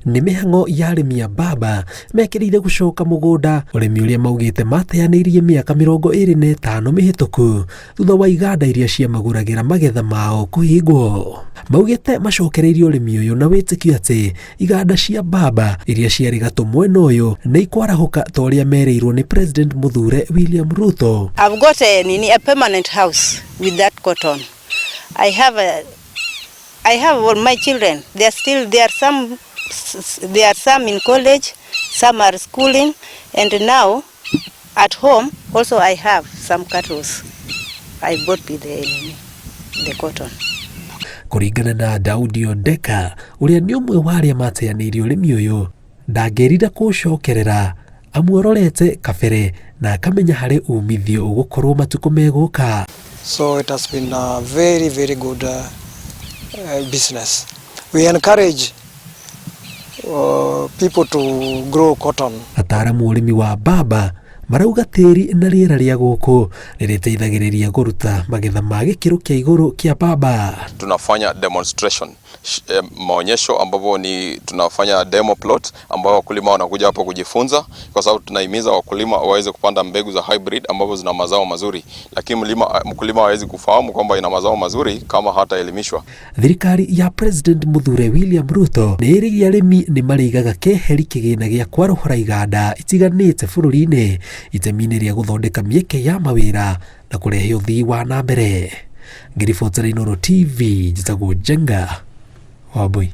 Nĩ mĩhang'o ya arĩmi a mbamba mekĩrĩire gũcoka mũgũnda, ũrĩmi ũrĩa maugĩte mateanĩirie mĩaka 25 mĩhĩtũku thutha wa iganda iria ciamagũragĩra magetha mao kũhingwo. Maugĩte macokereirie ũrĩmi ũyũ na wĩtĩkio atĩ iganda cia mbamba iria ciarĩ gatũ mwena ũyũ nĩ ikwarahũka ta ũrĩa merĩirwo nĩ President mũthure William Ruto. I've got a, nini, a permanent house with that cotton. I have all my children. They are still there are some there are some in college, some are schooling, and now at home also I have some cattle. I bought with the cotton. Kũringana na Daudi Ondeka ũrĩa nĩ ũmwe wa arĩa mateanĩirie ũrĩmi ũyũ, ndangĩrira kũũcokerera amu arorete kabere na akamenya harĩ umithio ũgũkorwo matukũ megũka. So it has been a very, very good business. We encourage people to grow cotton. Ataramu ũrĩmi wa mbamba marauga tĩri na rĩera rĩa gũkũ nĩrĩteithagĩrĩria kũruta magetha ma gĩkĩro kĩa igũrũ kĩa mbamba. Tunafanya demonstration, maonyesho ambapo ni tunafanya demo plot ambao wakulima wanakuja hapo kujifunza, kwa sababu tunahimiza wakulima waweze kupanda mbegu za hybrid ambazo zina mazao mazuri, lakini mkulima hawezi kufahamu kwamba ina mazao mazuri kama hataelimishwa. Thirikari ya President Muthure William Ruto nĩ ĩrĩire arĩmi nĩ marĩigaga keheri kĩgĩna gĩa kwarũhũra iganda itiganĩte bũrũri-inĩ itemi-inĩ rĩa gũthondeka mĩeke ya mawĩra na kũrehe ũthii wa na mbere. Ngĩribotera Inooro TV, njĩtagwo Njenga Wambui.